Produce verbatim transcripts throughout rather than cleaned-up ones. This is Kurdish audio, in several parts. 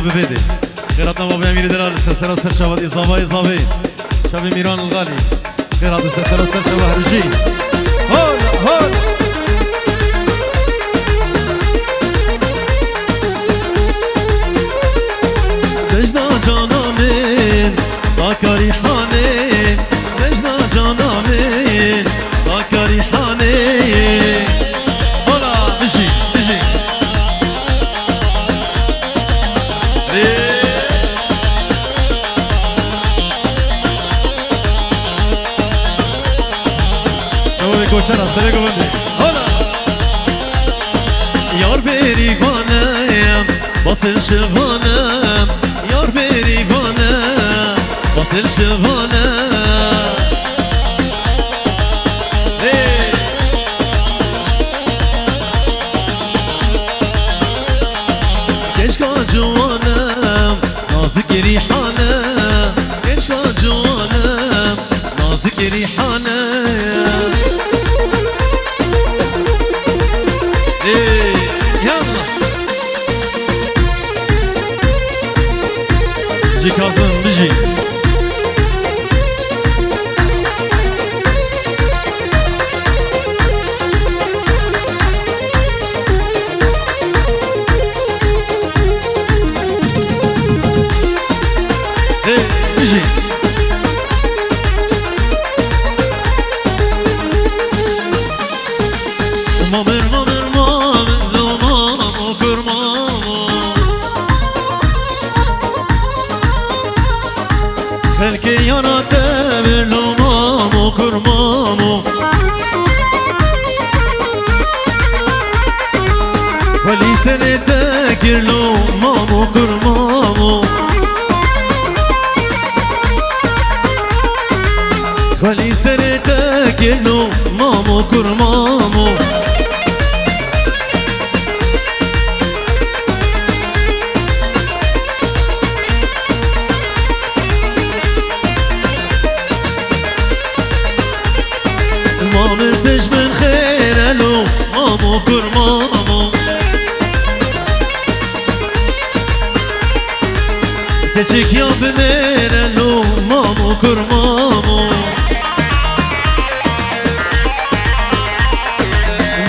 Bi vê de. Xêr hatina bavê Emîrê Delal, ser sera ser çava dê zavayê zavê. Çavê Mîran Xalî. Xêr hatin ser sera ser çava her jî. Hol, hol. Dejna cana min, Bakarî hanê. Dejna cana min, Bakarî hanê. Hola, bijî, bijî. Ê. Çavê koçera, serê govendê. Hola. Yar berî vanem, Basil şivanem, yar berî vanem, Basil şivanem. Hey! Keşka ciwanem, nazik rîhanem, keşka ciwanem, nazik rîhanem. Hey, yallah. Ji Kazim bijî. Hey, bijî. Mamir, mamir, mamir, lo mamo, kur mamo. Xelkê yana te bir lo mamo, kur mamo. Xwelî serê te kir lo mamo, kur mamo. Xwelî serê te kir lo mamo, kur mamo. Mamir dijmin xêr e lo mamo, kur mamo. Keçik ya bimêre lo mamo, kur mamo.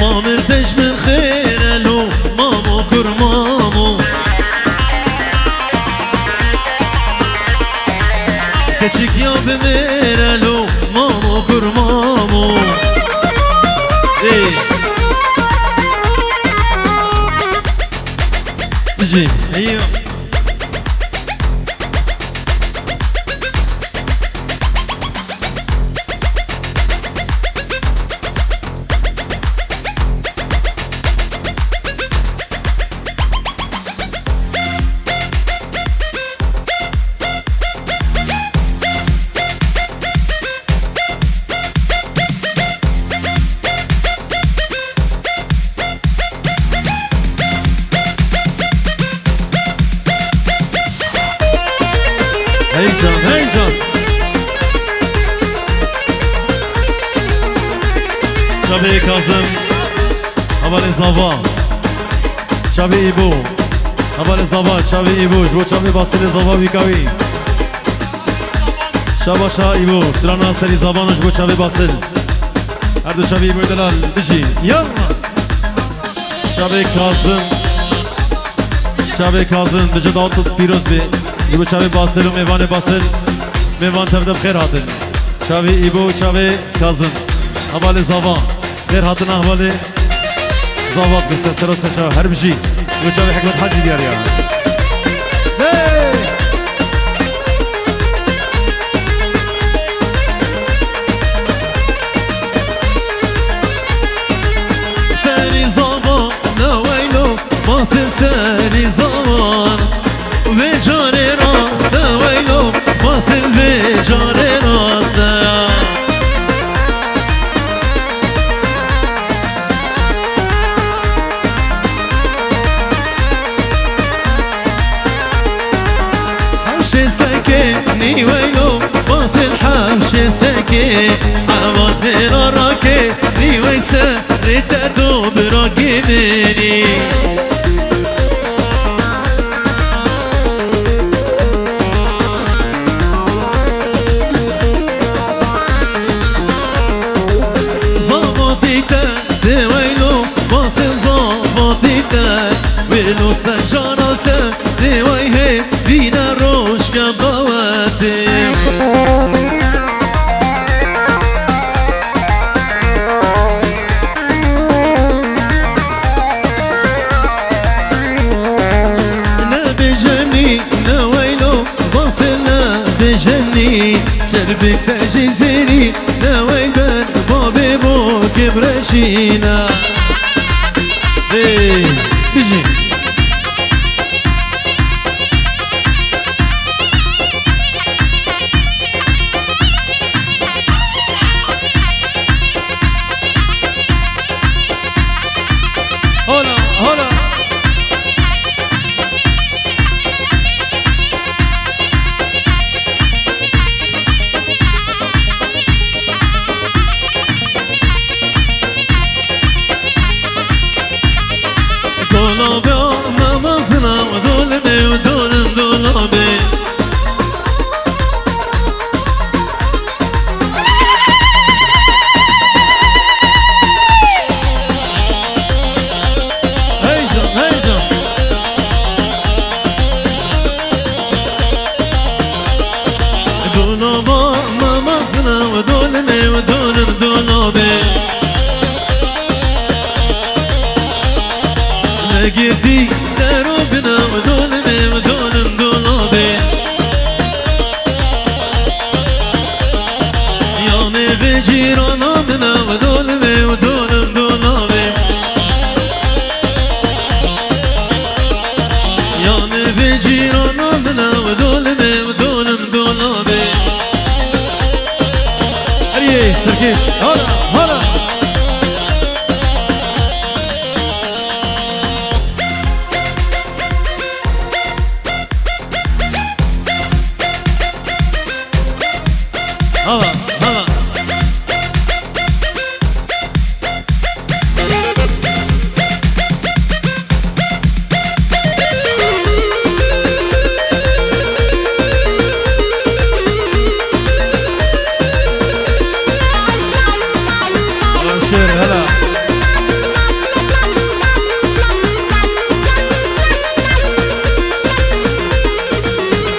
Mamir dijmin xêre lo mamo, kur mamo. Keçik ya bimêre lo mamo, kur mamo. Ê. Bijî. Eyyo. Heyecan, heyecan. Çavê Kazim, hevalê Zava. Çavê Îbo, hevalê Zava, çavê Îbo, ji bo çavê Basilê Zava wî kawî. Şabaşa Îbo, strana serî Zavan ji bo çavê Basil. Her du çavê Îbo delal, bijî. Yalla! Çavê Kazim. Çavê Kazim, bije dawet pîroz bê. Ji bo çavê Basil û mêvanê Basil. Mêvan tev de bi xêr hatin. Çavê Îbo, çavê Kazim. Hevalê Zava. Xêr hatin hevalê. Zava dibiste sero serçav her bijî. Ji bo çavê Hikmet Hacî diyar ya. Hey! Serî Zava ne weylo, Basil serî Zava. Vê carê rast e weylo, Basil vê carê rast e. Hewşê sekê nî weylo, Basil hewşê sekê. Evan pêra rakê, nî wey serê te do bira gimênî. Ser cana te dê way hê vîna rojka bawetê. Ne bêjenî, ne weylo, basê ne bêjenî. Şerbê te jî zêrî, ne wey ber, babê bo kim reşîna. Hey, bijî. Hola, hola. Dolabê me mezina, dolabê, dolim, dolabê. Hey can, hey can. Dolaba me mezina, dolim, dolim, dolabê. Negirtî ser û bina, dolimê, dolim, dolabê. Yanê vê cîrana min e, dolimê, dolim, dolabê. Yanê vê cîrana min e, dolimê, dolim, dolabê. Eriyê, serkêş. Hala, hala. Hala, hala. Şêr, hela.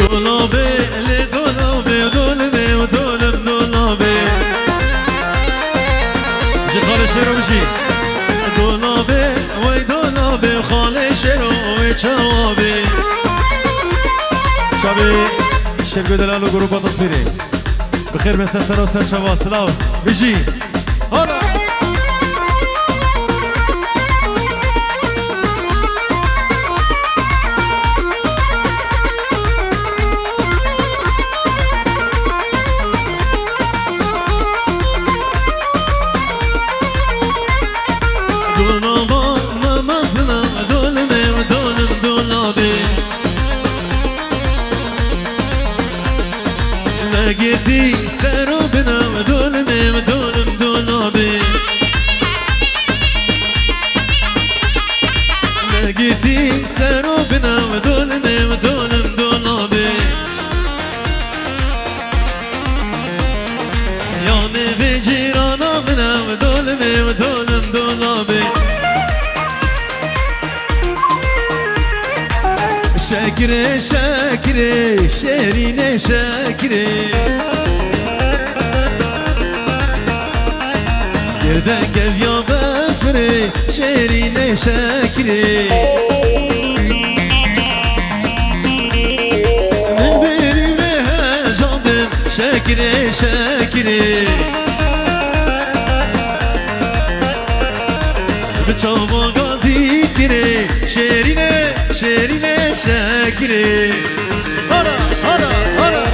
Dolabê, lê dolabê, dolimê, dolim, dolabê. Ji xalê şêro bijî. Dolabê, wey dolabê, xalê şêro, wey çawa bê. Şabê, Şevgo Delal û grupa Tasvîrê. Bi xêr be ser sera û ser çava. Silav. Bijî. Hala. Dolaba me mezina, dolimê, dolim, dolabê. Me girtî ser û bina, dolimê, dolim, dolabê. Me girtî ser û bina, dolimê, dolim, dolabê. Yanê vê cîrana min e, dolimê, dolim, dolabê. Şekirê, şekirê, şêrînê şekirê. Girdek ev ya befirê, şêrînê şekirê. Min birî me hejandim, şekirê, şekirê. Bi çava gazî kirê, şêrîne, şêrîne şekirê. Hara, hara, hara.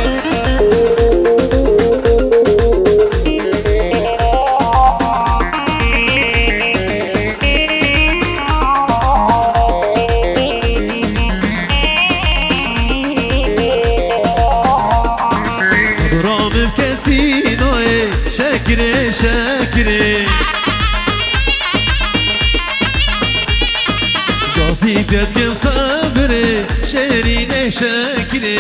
Sabra min kesî nayê, şekirê, şekirê. Gazî te dikim sebirê, şêrînê şekirê.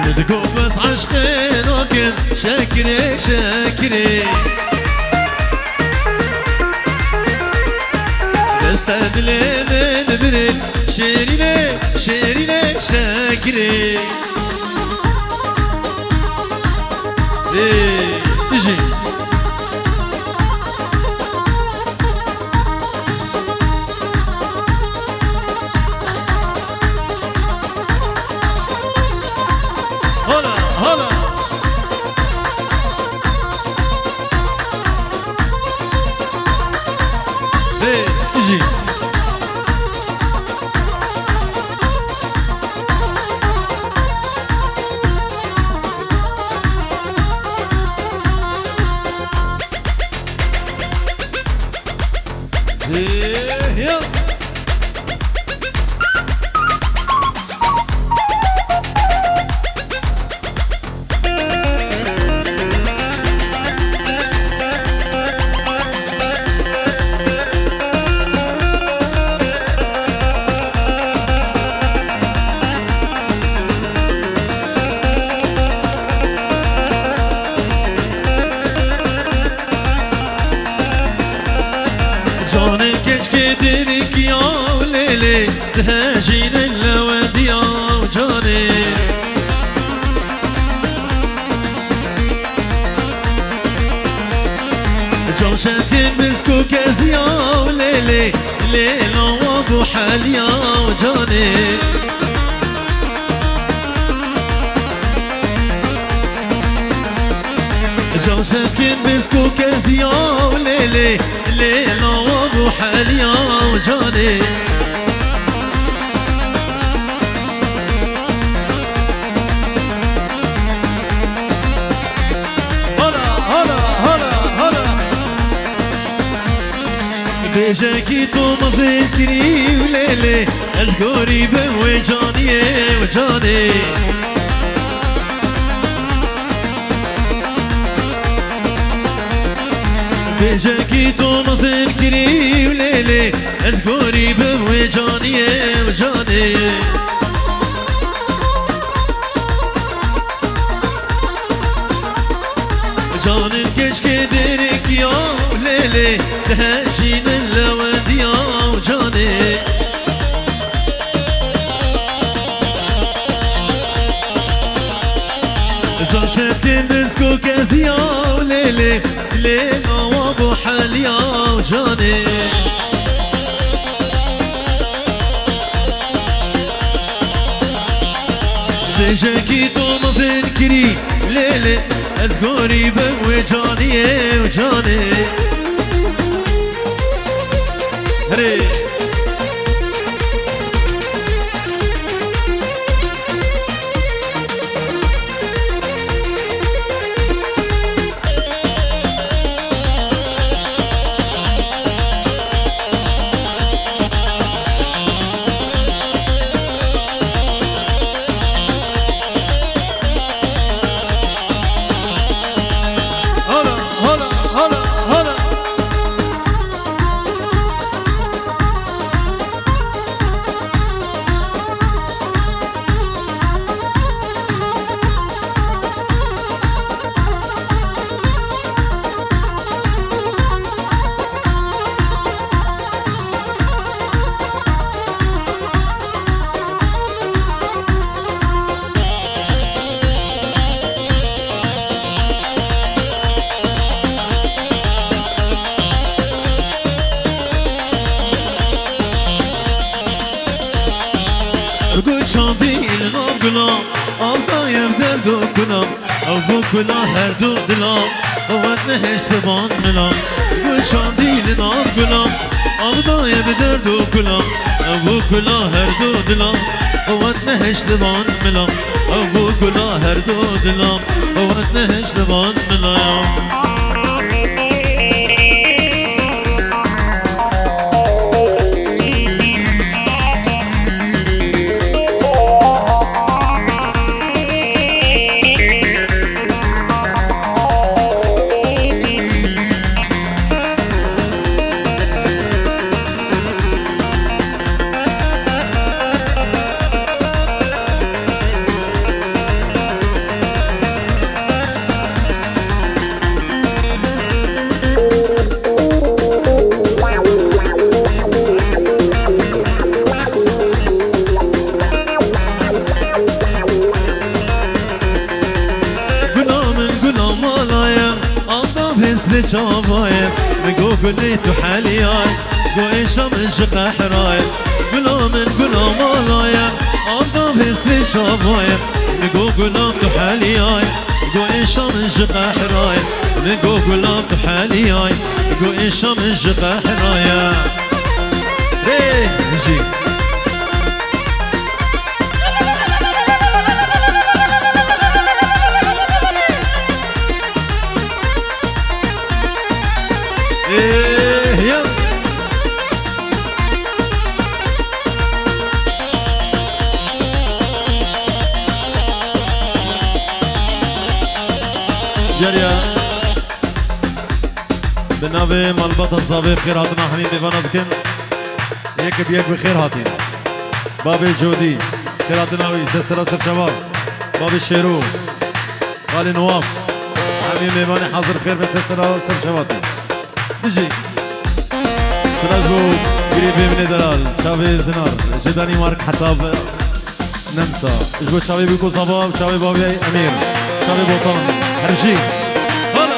Min digot bes eşqê nakim, şekirê, şekirê. Dilê min birê, şêrînê, şêrînê şekirê. Ê, dijî. Hala, hala. Vê jî. Vê ya. Canê keçkê dêrikî ya lêlê, dihejînin lewendiya canê. Can şevkên misk û keziya lêlê, lêla wa bû heliya canê. Can şevkên misk û keziya lêlê, lêla wa bû heliya canê. Hala, hala, hala, hala. Bêjekî tu mizin kirî û lêlê, ez gorî bim wê caniyê û canê. Bêjekî tu mizin kirî û lêlê, ez gorî bim wê caniyê û canê. Canên keçkê dêrikî ya lêlê, dihejînin lewendiya canê. Can şevkên disk û keziya lêlê, lê nawa bû heliya canê. Bêjekî tu mizin kirî lêlê, ez gorî bim wê caniyê û canê. Herê. Hala, hala, hala, hala. Gu çandî li nav gulan, av daye bi derd û kulan. Ew bû kula her du dilan, qewet nehişt bi van milan. Gu çandî li nav gulan, av daye bi derd û kulan. Ew bû kula her du dilan, qewet nehişt bi van milan. Ew bû kula her du dilan, qewet nehişt bi van milan. Çava ye, min got gulê tu helî ye, got êşa min ji qehra ye. Gula min gula mala ye, av da hêsrê şava ye. Min got gula tu helî ye, got êşa min ji qehra ye. Min got gula tu helî ye, got êşa min ji qehra ye. Hey, jî. Eh, ya. Gel ya. Bi navê malbata zavê xêr hatina hemî mêvana dikin. Yek bi yek bi xêr hatîn. Babê Codî, xêr hatina wî, ser sera ser çava. Babê Şêro, Xalê Newaf. Hemî mêvanê hazir xêr be, ser sera ser çava tî. Bijî. Sira ji bo grîbê min ê delal, çavê zinar, ji Danîmark heta bi Nemsa. Ji bo çavê Bûko Zava û çavê bavê Emîr. Çavê Botan. Her bijî. Hala.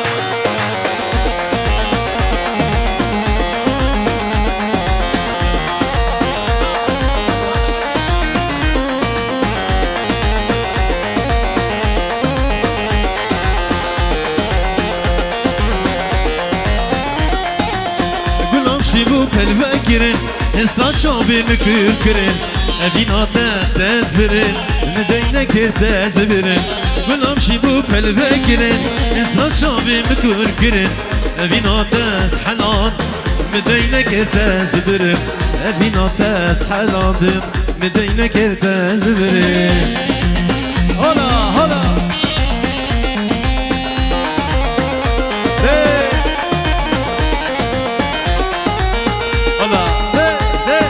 Gulam şî bû pelve kirin, hêsra çavê min kûr kirin. Evîna te dest birin, min dey nekir te zibirin. Gulam şî bû pelve kirin, hêsra çavê min kûr kirin. Evîna te ez helan, min dey nekir te zibirin. Evîna te ez helan dim, min dey nekir te zibirin. Hala, hala. Hey. Hala. Hey, hey.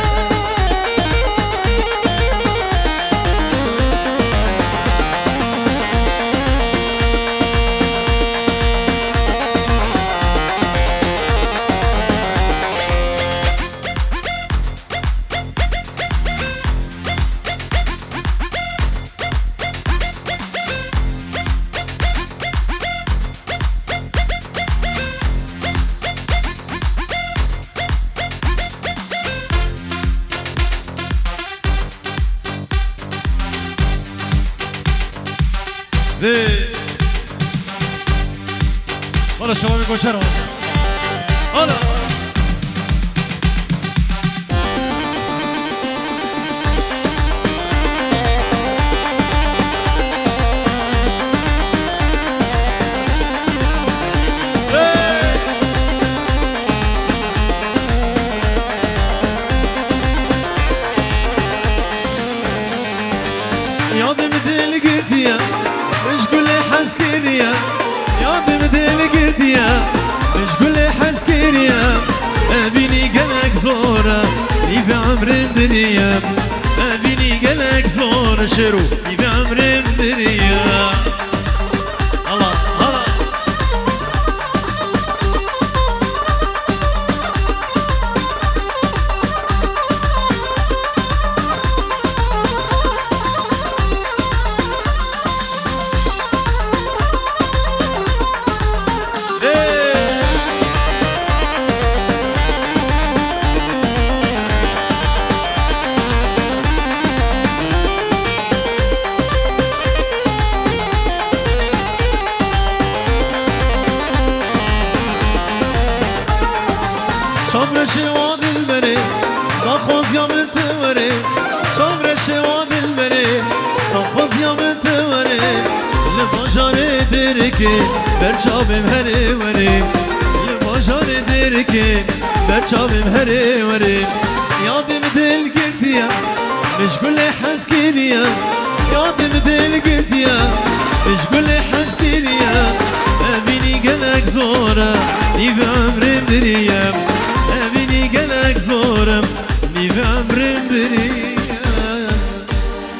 Vê. Wala şevabê Koçero. Wala. Hey! Yadê min dil girtiye, min ji gulê hez kiriye. Yadê min dil girtiye, min ji gulê hez kiriye. Evînî gelek zor e, nîvê emrim biriye. Evînî gelek zor e, şêro, nîvê emrim biriye. Hala, hala. Çavreşê wa dilberê, daxwaziya min tu werê. Çavreşê wa dilberê, daxwaziya min tu werê. Li bajarê Dêrikê, ber çavêm herê werê. Li bajarê Dêrikê, ber çavêm herê werê. Yadê min dil girtiye, min ji gulê hez kiriye. Yadê min dil girtiye, min ji gulê hez kiriye. Evînî gelek zor e, nîvê emrim biriye. Evînî gelek zor e, nîvê emrim biriye.